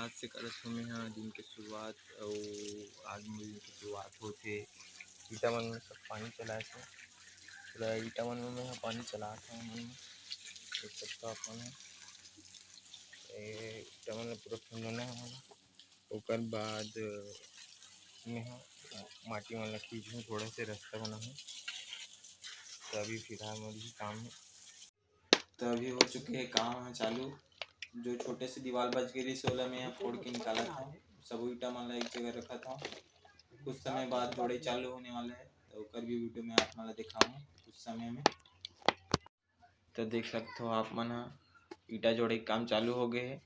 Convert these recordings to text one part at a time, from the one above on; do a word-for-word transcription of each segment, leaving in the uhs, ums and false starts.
आज से करत हँव मैं ह दिन के शुरुआत, अउ आज मोर दिन के शुरुआत होत हे। ईंटा मन में सब पानी चलात हँव, पूरा ईंटा मन में मैं ह पानी चलात हँव। मन में देख सकथव आप मन ह, ए, ईंटा मन ल पूरा खंदना हे मोला। ओकर बाद मैं ह माटी मन ल खींचहूँ, थोड़ा से रास्ता बनाहूँ। तो अभी फिलहाल मोर ही काम हे। तो अभी हो चुके हे काम ह चालू। जो छोटे से दीवाल बच गे रिहिस, ओला मैं ह फोड़ के निकालत हँव। सबो ईंटा मन ल एक जगह रखत हँव। कुछ समय बाद जोड़ई चालू होने वाला हे, तो ओकर भी वीडियो मैं आप मन ल दिखाहूँ कुछ समय में। तो देख सकथव आप मन ह, ईंटा जोड़े के काम चालू हो गए हे।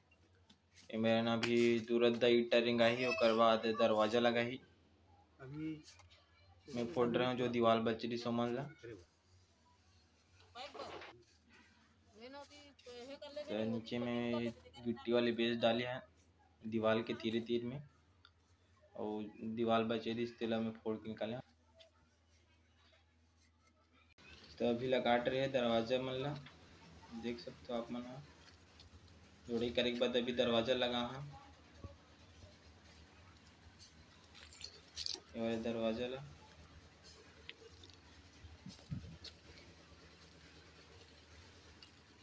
एमेर अभी दू रद्दा ईंटा रेंगाही, ओकर बाद दरवाजा लगाही। अभी मैं फोड़ रहे हँव जो दीवाल बच रिहिस ओमन ला। तो नीचे में गिट्टी वाली बेस डाले हे दीवाल के तीरे तीर में, अउ दीवाल बचे रिहिस तेला मैं फोड़ के निकाले हँव। तो अभी लगात रहे दरवाजा मन ला, देख सकथव आप मन ह। जोड़ई करे के बाद अभी दरवाजा लगा हन, ये वाले दरवाजा ला।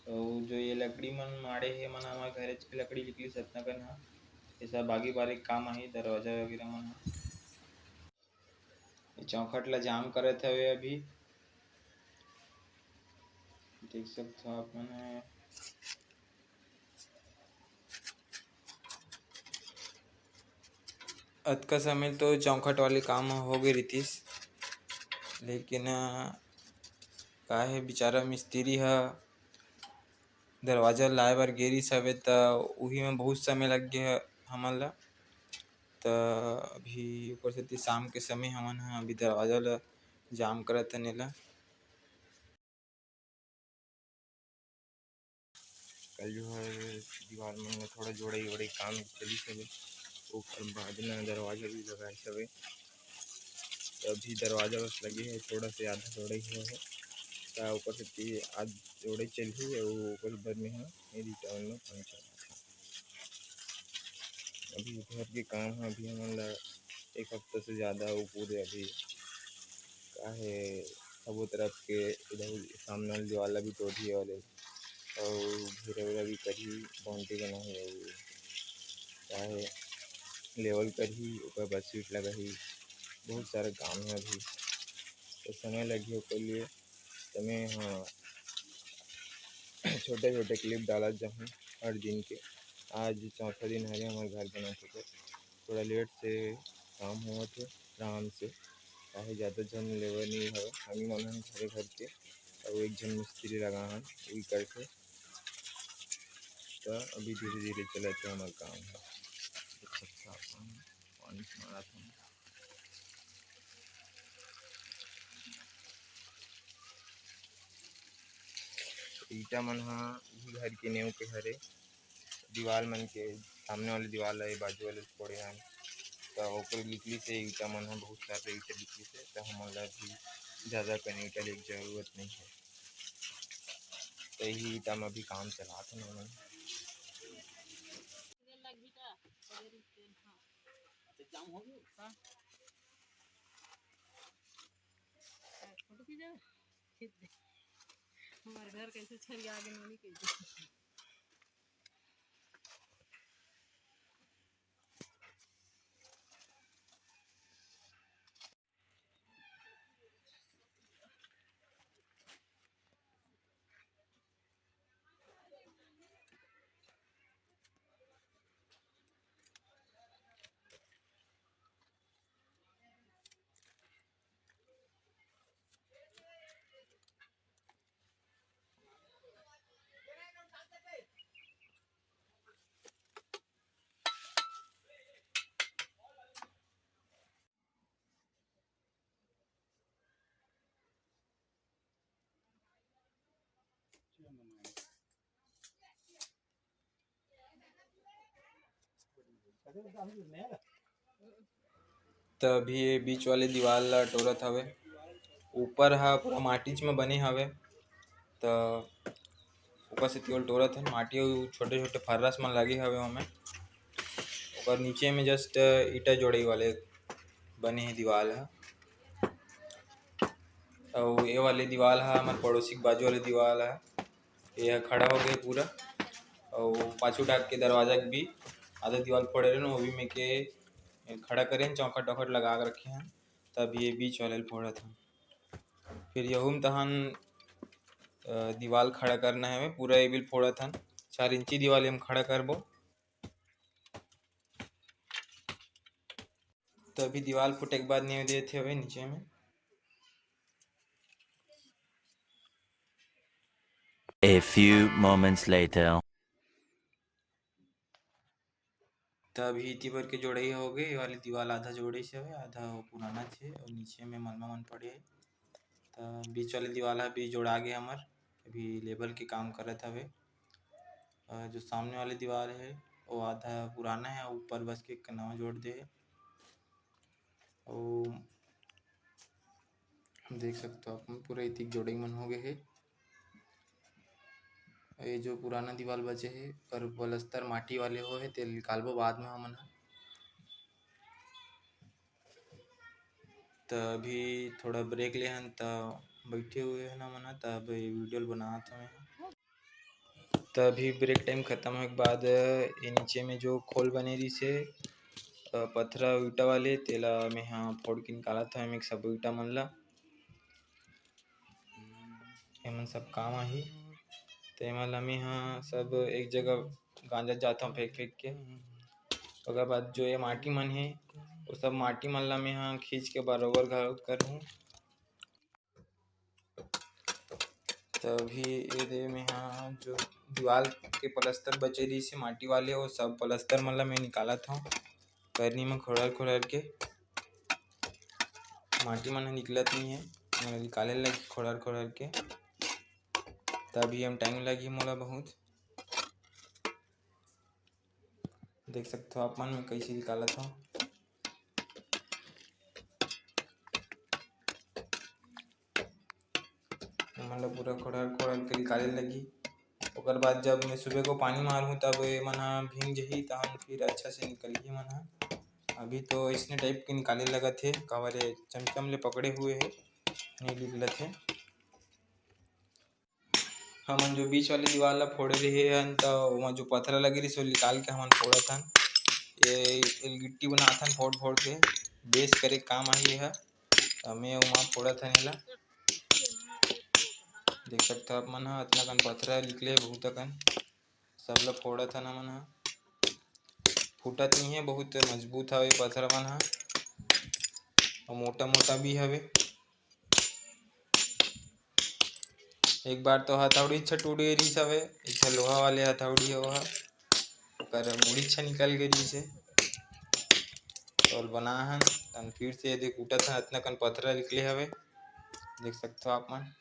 अउ जो ये लकड़ी मन माड़े हे, मन हमर घरे के लकड़ी निकलिस अतना कन ह, ये सब आगे बारे काम आही, दरवाजा वगैरह मन ह। ये चौखट ला जाम करत हवे अभी, देख सकथव आप मन ह। अतका समय तो चौखट वाले काम ह हो गे रितिस, लेकिन, अ, का हे, बेचारा मिस्त्री ह दरवाजा लाए बर गे रिस हवे, त उही में बहुत समय लग गे ह-, हमन ला। त अभी ओकर सेती शाम के समय हमन ह अभी दरवाजा ला जाम करत हन एला। कल जो है दीवार मन में थोड़ा जोड़ई वोड़ई काम चलिस हवे, ओकर बाद में दरवाजा भी लगाइस हवे। अभी दरवाजा बस लगे हे, थोड़ा से आधा जोड़ई हुआ है, त ओकर सेती आज जोड़ई चलही अउ ओकर बाद में ह मेरी टाउन में पहुंचा। अभी घर के काम ह, अभी हमन ला एक हफ्ता से ज़्यादा हो पूरे अभी का हे, सबो तरफ के इधर सामने वाले दीवाल ला भी तोड़ही वाले, अउ घेरा वेरा भी करही, बाउंड्री बनाही, अउ का हे, लेवल करही, ओकर बाद सीट लगाही, बहुत सारा काम हे अभी, तो समय लगही ओकर लिए। तो मैं ह छोटे-छोटे clip डालत जाहूँ हर दिन के। आज चौथा दिन हरे हमर घर बनत हे, तो थोड़ा लेट से काम होवत हे, आराम से, काहे ज़्यादा झन labour नइ हवय, हमी मन हन घरे घर के, अउ एक झन मिस्त्री लगा हन, वही करथे। त अभी धीरे-धीरे चलत हे हमर काम ह। अच्छा, अच्छा, पानी मारत हन। ईटा मन ह इही घर के नेव के हरे, दीवाल मन के सामने वाले दीवाल ल ए बाजू वाले फोड़े हन, त ओकर निकलिस हे ईटा मन ह, बहुत सारे ईटा निकलिस हे, त हमन ल भी जादा कन ईटा लेके जरूरत नइ हे। त इही ईटा म अभी काम चलात हन हमन। फोटो खींचा, खींच दे। हमारे घर कैसे छरिया आगे नोनी के। त अभी ये बीच वाले दीवाल ला टोरत हवे, ऊपर ह पूरा माटीच में बने हवे, त ओकर सेती ओला टोरत हन। माटी अउ छोटे-छोटे फर्रस मन लगे हवे ओमे, और नीचे में just ईटा जोड़ई वाले बने हे दीवाल ह। अउ ये वाले दीवाल ह हमर पड़ोसी के बाजू वाले दीवाल ह, ये ह खड़ा हो गए पूरा। अउ पाछू डाक के दरवाजा के भी आधा दीवाल फोड़े रहे, वो भी में के खड़ा करें, चौखट वौखट लगा के रखे हैं, तब ये बीच वाले ल फोड़त हन। फिर यहू में तहन दीवाल खड़ा करना है, पूरा ये भी ल फोड़त हन। चार इंची दीवाल हम खड़ा करबो। तो अभी दीवाल फूटे के बाद नहीं देते हुए नीचे में। A few moments later. तब ही इति बर के जोड़ई हो गए, ये वाली दीवाल आधा जोड़े से हवे, आधा वो पुराना छे, और नीचे में मलमा मन पड़े हे। त बीच वाली दीवाल ह भी जोड़ा गे हमर, अभी लेबल के काम करत हवे। और जो सामने वाली दीवार है वो आधा पुराना है, ऊपर बस के एक नवा जोड़ दे हे। और देख सकते हो अपन पूरा इतिक जोड़ई मन हो गए हे। ये जो पुराना दीवाल बचे हे, पर पलस्तर माटी वाले हो हे, तेल निकालबो बाद में हमन ह। त अभी थोड़ा ब्रेक ले हन, त बैठे हुए हन हमन ह, त अब ये वीडियो ल बनात हवे। त अभी ब्रेक टाइम खत्म होए के बाद ये नीचे में जो खोल बने रहिस हे, अ, पथरा ईटा वाले, तेला में ह फोड़ के निकालत हवे, में सब ईटा मन ला। एमन सब काम आही। त एमन ला में ह सब एक जगह गांजत जात हव फेंक फेंक के। ओकर बाद जो ये माटी मन हे, वो सब माटी मन ला में ह खींच के बरोबर घलो करहूँ। तभी ये दे में ह जो दीवाल के पलस्तर बचे रहिस हे माटी वाले, वो सब पलस्तर मन ला में निकालत हव करनी में खोड़र खोड़र के। माटी मन ह निकलत नहीं है, मोला निकाले लगी खोड़र खोड़र के, तभी हम टाइम लगी मोला बहुत। देख सकते हो आप मन में कैसे निकालत हो। एमन ला पूरा खोड़र खोड़र के निकाले लगी। ओकर बाद जब मैं सुबह को पानी मारहूँ तब ये मन ह भींग जही, तहन फिर अच्छा से निकलही मन ह। अभी तो इसने टाइप के निकाले लगत हे, काबर ये चमचम ले पकड़े हुए हे, नहीं निकलत हे। हमन जो बीच वाले दीवार ला फोड़े रहे हन, त ओमा जो पथरा लगे रहिस, वो निकाल के हमन फोड़त हन। ये, ये गिट्टी बनात हन फोड़ फोड़ के, बेस करे के काम आही ये ह। त मैं ओमा फोड़त हन एला। देख सकत हो आप मन ह, अतना कन पथरा निकले हे, बहुत अकन। सब ला फोड़त हन हमन ह। फूटत नहीं है, बहुत मजबूत हवे पथरा मन ह, अउ मोटा मोटा भी हवे। एक बार तो हथौड़ी अच्छा टूट गए रहिस हवे, एक ठो लोहा वाले हथौड़ी हे, ओहा ओकर मुड़ी अच्छा निकल गए रहिस हे। तौल बना हन, तन फिर से ये देख उठत हन, अतना कन पथरा निकले हवे, देख सकथो आप मन।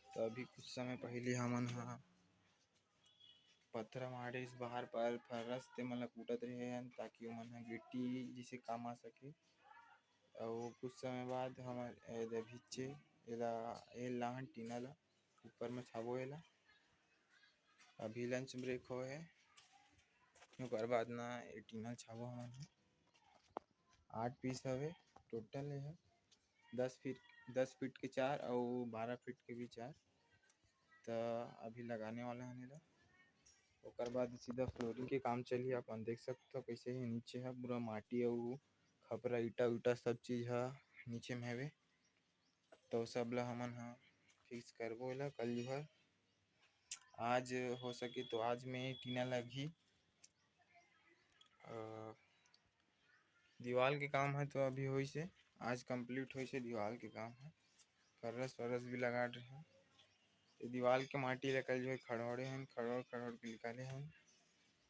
तो अभी कुछ समय पहले हमन ह पथरा मारे इस बाहर पर फर्रस ते मन ल कूटत रहे हन, ताकि ओमन ह गिट्टी जैसे काम आ सके। अउ कुछ समय बाद हमर ए दे भिच्चे एला, ए लाहन टीना ल ऊपर में छाबो एला। अभी लंच ब्रेक होए हे, ओकर बाद ना ए टीना ल छाबो हमन ह। आठ पीस हवे टोटल, ये ह दस फीट, दस फीट के चार अउ बारह फीट के भी चार। त अभी लगाने वाला हन एला। ओकर बाद सीधा फ्लोरिंग के काम चलही। अपन देख सकथो कैसे हे, नीचे ह पूरा माटी अउ खपरा, ईटा उटा सब चीज ह नीचे में हवे। तो सब ला हमन ह फिक्स करबो एला कल जुहर। आज हो सके तो आज में टीना लगही। अ, दीवाल के काम ह तो अभी होइस हे, आज कंप्लीट होइस हे दीवाल के काम ह। फर्रस वर्रस भी लगा रहे हैं। तो दीवाल के माटी ल कल जो है खड़ोड़े हैं, खड़ोड़ खड़ोड़ के निकाले हैं।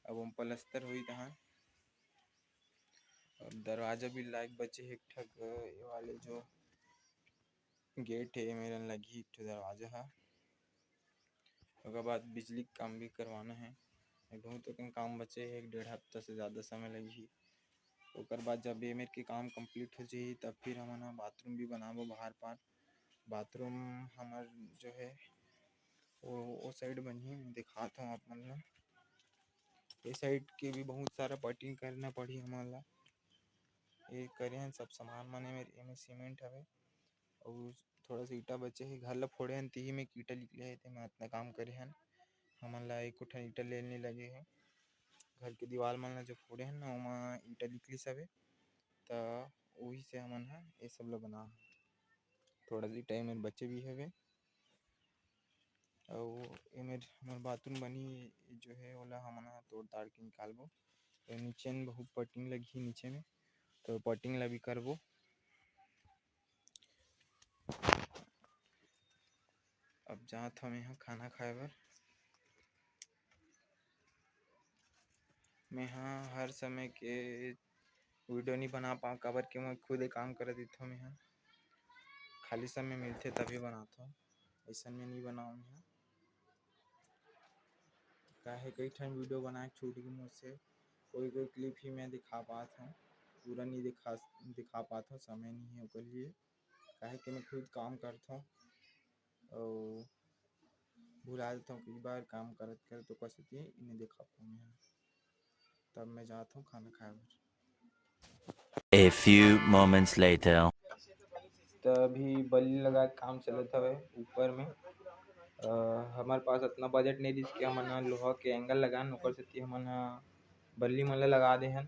अब हम प्लस्तर होई तहाँ। और दरवाजा भी लायक बचे हे एक ठक, ये वाले जो गेट हे, मेरन लगही एक ठो दरवाजा ह। ओकर बाद बिजली के काम भी करवाना हे। ये बहुत अकन काम बचे हे, एक डेढ़ हफ्ता से ज़्यादा समय लगही। ओकर बाद जब ये मेर के काम कंप्लीट हो जाही, तब फिर हमन ह बाथरूम भी बनाबो बाहर पार। बाथरूम हमर जो है वो, वो साइड बनही, मैं दिखात हूँ आप मन ल। ये side के भी बहुत सारा पटिंग करना पड़ही हमन ला। ये करे हन सब सामान मन, एमे, एमे सीमेंट हवे, अउ थोड़ा सा ईटा बचे हे। घर ला फोड़े हन, तिही में ईटा निकले हे, तेमा अतना काम करे हन। हमन ला एको ठन ईटा ले नइ लगे हे। घर के दीवार मन ला जो फोड़े हन ना, ओमा ईटा निकलिस हवे, त उही से हमन ह ये सब ला बना हन। थोड़ा सा ईटा एमेर बचे भी हवे, अउ एमेर हमर बाथरूम बनी जो हे, ओला हमन ह तोड़ ताड़ के निकालबो। तो नीचे में बहुत पटिंग लगही नीचे में, तो पटिंग ला भी करबो। अब जात हव मेंहा खाना खाए बर। मेंहा हर समय के video नइ बना पाव, काबर के मैं खुद ए काम करत रहिथव। मेंहा खाली समय मिलथे तभी बनाथव, अइसन में नइ बनाव मेंहा। काहे कई ठन video बनाए के छूट गे मोर से, कोई कोई clip ही मैं दिखा पात हव, पूरा नइ दिखा, दिखा पात हव, समय नइ हे ओकर लिए। काहे कि मैं खुद काम करथव अउ भुला देथव कई बार काम करत करत, ओकर सेती नइ देखा पाव मैं। तब मैं जात हव खाना खाए बर। A few moments later. त अभी बल्ली लगा के काम चलत हवे ऊपर में। अ, हमर पास अतना budget नइ रिहिस कि हमन ह लोहा के angle लगान, ओकर सेती हमन ह बल्ली मन ल लगा दे हन।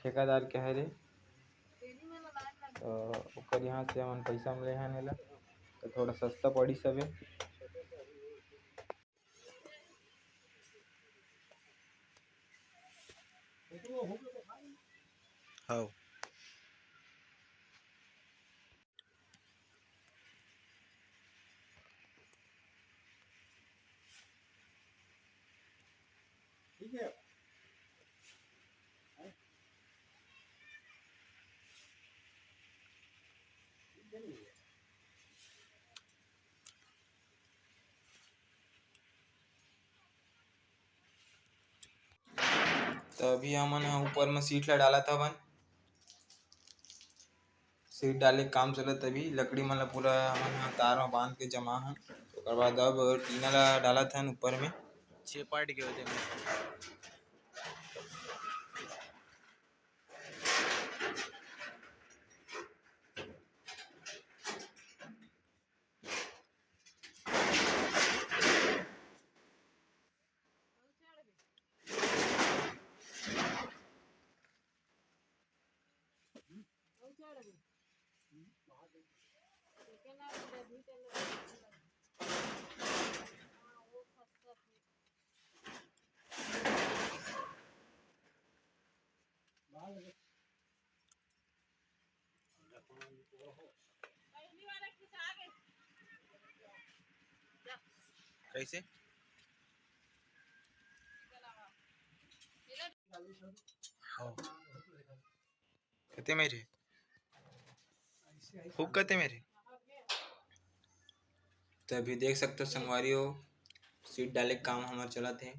ठेकेदार के हरे, त ओकर यहाँ से हमन पैसा म ले हन एला, त थोड़ा सस्ता पड़िस हवे। हव। ठीक है। त अभी हमन ह ऊपर म सीट ला डालत हवन। सीट डाले के काम चलत, अभी लकड़ी मन ला पूरा हमन ह तार म बांध के जमा हन। ओकर बाद अब टीना ला डालत हन ऊपर में। छेपाट के होते हैं। कैसे? हाँ। कते मेरे? खूब कते मेरे? तो अभी देख सकते हो संगवारी हो, सीट डाले के काम हमर चलत हे।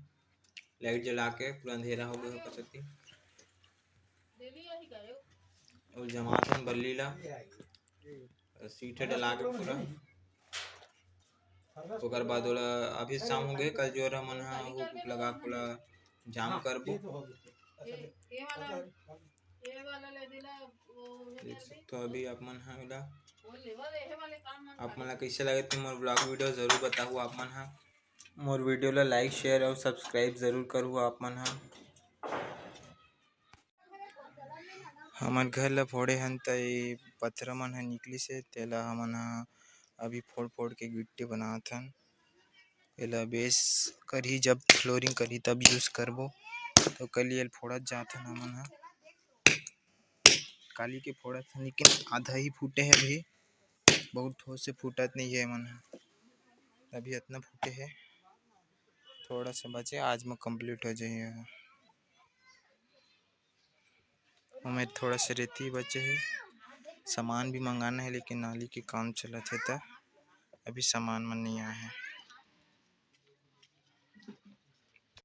लाइट जला के पूरा अंधेरा हो गया हो सकती। और जमात हन बल्ली ला, सीट हे डला के पूरा। ओकर बाद ओला अभी शाम हो गए, कल जोर हमन ह हुक हुक लगा के ओला जाम करबो। देख सकथो अभी आप मन ह एला। आप मन ला कैसे लगे थे मोर vlog video, जरूर बताहू आप मन ह। मोर video ला like, share और subscribe जरूर करहू आप मन ह। हमर घर ला फोड़े हन, त ए पथरा मन ह निकलिस हे, तेला हमन ह अभी फोड़-फोड़ के गिट्टी बनात हन। एला बेस करही, जब flooring करही, तब use करबो। तो कल एल फोड़त जात हन हमन ह। काली के फोड़त हन, लेकिन आधा ही फूटे हे अभी, बहुत ठोस से फूटत नइ हे एमन ह। अभी अतना फूटे हे, थोड़ा सा बचे, आज म complete हो जाही। ओमे थोड़ा से रेती बचे हे, सामान भी मंगाना हे, लेकिन नाली के काम चलत हे, त अभी सामान मन नइ आए हे।